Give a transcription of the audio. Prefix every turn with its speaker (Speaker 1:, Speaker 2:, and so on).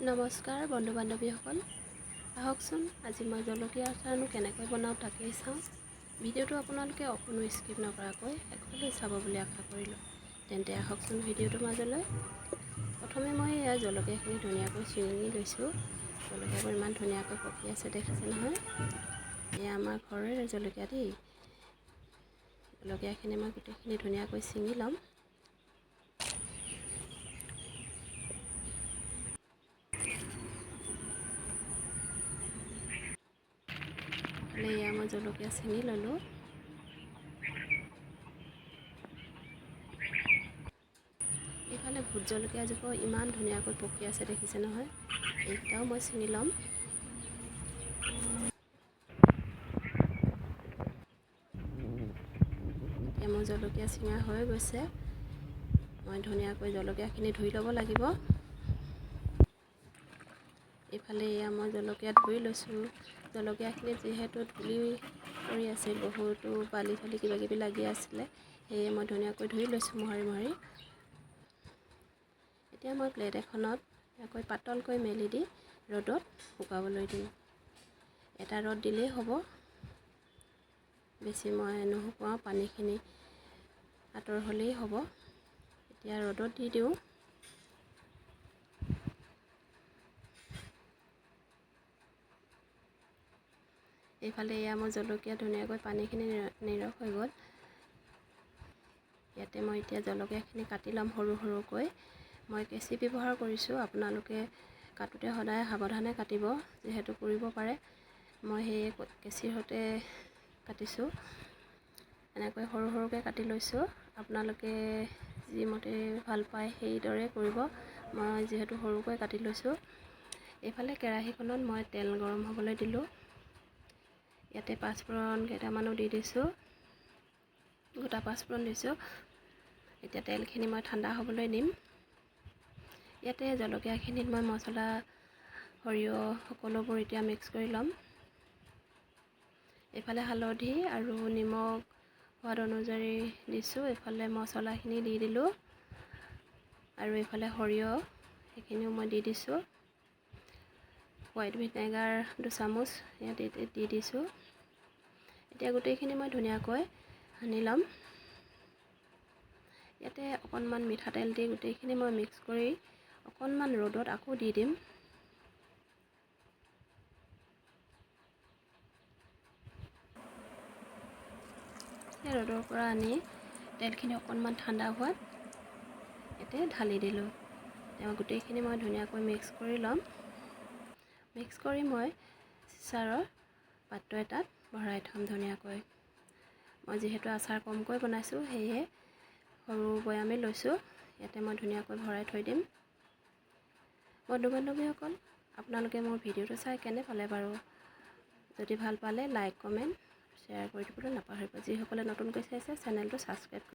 Speaker 1: নমস্কাৰ বন্ধু বান্ধৱীসকল, আহকচোন আজি মই জলকীয়া আচাৰনো কেনেকৈ বনাওঁ তাকেই চাওঁ। ভিডিঅ'টো আপোনালোকে অকণো স্কিপ নকৰাকৈ শেষলৈ চাব বুলি আশা কৰিলোঁ। তেন্তে আহকচোন ভিডিঅ'টোৰ মাজলৈ। প্ৰথমে মই এয়া জলকীয়াখিনি ধুনীয়াকৈ ছিঙি লৈছোঁ। জলকীয়াবোৰ ইমান ধুনীয়াকৈ পকি আছে, দেখিছে নহয়? এয়া আমাৰ ঘৰৰে জলকীয়া দেই। জলকীয়াখিনি মই গোটেইখিনি ধুনীয়াকৈ ছিঙি ল'ম। এয়া মই জলকীয়া ছিঙি ল'লোঁ। এইফালে ভোট জলকীয়া জোপাও ইমান ধুনীয়াকৈ পকি আছে, দেখিছে নহয়? এইকেইটাও মই ছিঙি ল'ম। এতিয়া মোৰ জলকীয়া ছিঙা হৈ গৈছে। মই ধুনীয়াকৈ জলকীয়াখিনি ধুই ল'ব লাগিব। এইফালে এয়া মই জলকীয়া ধুই লৈছোঁ। জলকীয়াখিনিত যিহেতু ধূলি পৰি আছিল, বহুতো বালি চালি কিবা কিবি লাগি আছিলে, সেয়ে মই ধুনীয়াকৈ ধুই লৈছোঁ মোহাৰি মোহাৰি। এতিয়া মই প্লেট এখনত ধুনীয়াকৈ পাতলকৈ মেলি দি ৰ'দত শুকাবলৈ দিম। এটা ৰ'দ দিলেই হ'ব, বেছি মই নুশুকুৱাওঁ, পানীখিনি আঁতৰ হ'লেই হ'ব। এতিয়া ৰ'দত দি দিওঁ। এইফালে এয়া মোৰ জলকীয়া ধুনীয়াকৈ পানীখিনি নিৰস হৈ গ'ল। ইয়াতে মই এতিয়া জলকীয়াখিনি কাটি ল'ম সৰু সৰুকৈ। মই কেঁচি ব্যৱহাৰ কৰিছোঁ, আপোনালোকে কাটোতে সদায় সাৱধানে কাটিব, যিহেতু পুৰিব পাৰে। মই সেয়ে কেঁচিৰ সৈতে কাটিছোঁ। এনেকৈ সৰু সৰুকৈ কাটি লৈছোঁ। আপোনালোকে যিমতে ভাল পায় সেইদৰে কৰিব। মই যিহেতু সৰুকৈ কাটি লৈছোঁ। এইফালে কেৰাহীখনত মই তেল গৰম হ'বলৈ দিলোঁ। ইয়াতে পাঁচফোৰণ কেইটামানো দি দিছোঁ, গোটা পাঁচফোৰণ দিছোঁ। এতিয়া তেলখিনি মই ঠাণ্ডা হ'বলৈ দিম। ইয়াতে জলকীয়াখিনিত মই মছলা, সৰিয়হ সকলোবোৰ এতিয়া মিক্স কৰি ল'ম। এইফালে হালধি আৰু নিমখ সোৱাদ অনুযায়ী দিছোঁ। এইফালে মছলাখিনি দি দিলোঁ আৰু এইফালে সৰিয়হ সেইখিনিও মই দি দিছোঁ। হোৱাইট ভিনেগাৰ 2 চামুচ ইয়াত দি দিছোঁ। এতিয়া গোটেইখিনি মই ধুনীয়াকৈ সানি ল'ম। ইয়াতে অকণমান মিঠাতেল দি গোটেইখিনি মই মিক্স কৰি অকণমান ৰ'দত আকৌ দি দিম। ৰ'দৰ পৰা আনি তেলখিনি অকণমান ঠাণ্ডা হোৱাত ইয়াতে ঢালি দিলোঁ। এতিয়া গোটেইখিনি মই ধুনীয়াকৈ মিক্স কৰি ল'ম। মিক্স কৰি মই চিচাৰৰ পাত্ৰ এটাত ভৰাই থ'ম ধুনীয়াকৈ। মই যিহেতু আচাৰ কমকৈ বনাইছোঁ, সেয়েহে সৰু বৈয়ামেই লৈছোঁ। ইয়াতে মই ধুনীয়াকৈ ভৰাই থৈ দিম। বন্ধু বান্ধৱীসকল, আপোনালোকে মোৰ ভিডিঅ'টো চাই কেনে পালে বাৰু? যদি ভাল পালে লাইক, কমেণ্ট, শ্বেয়াৰ কৰি দিবলৈ নাপাহৰিব। যিসকলে নতুনকৈ চাইছে, চেনেলটো ছাবস্ক্ৰাইব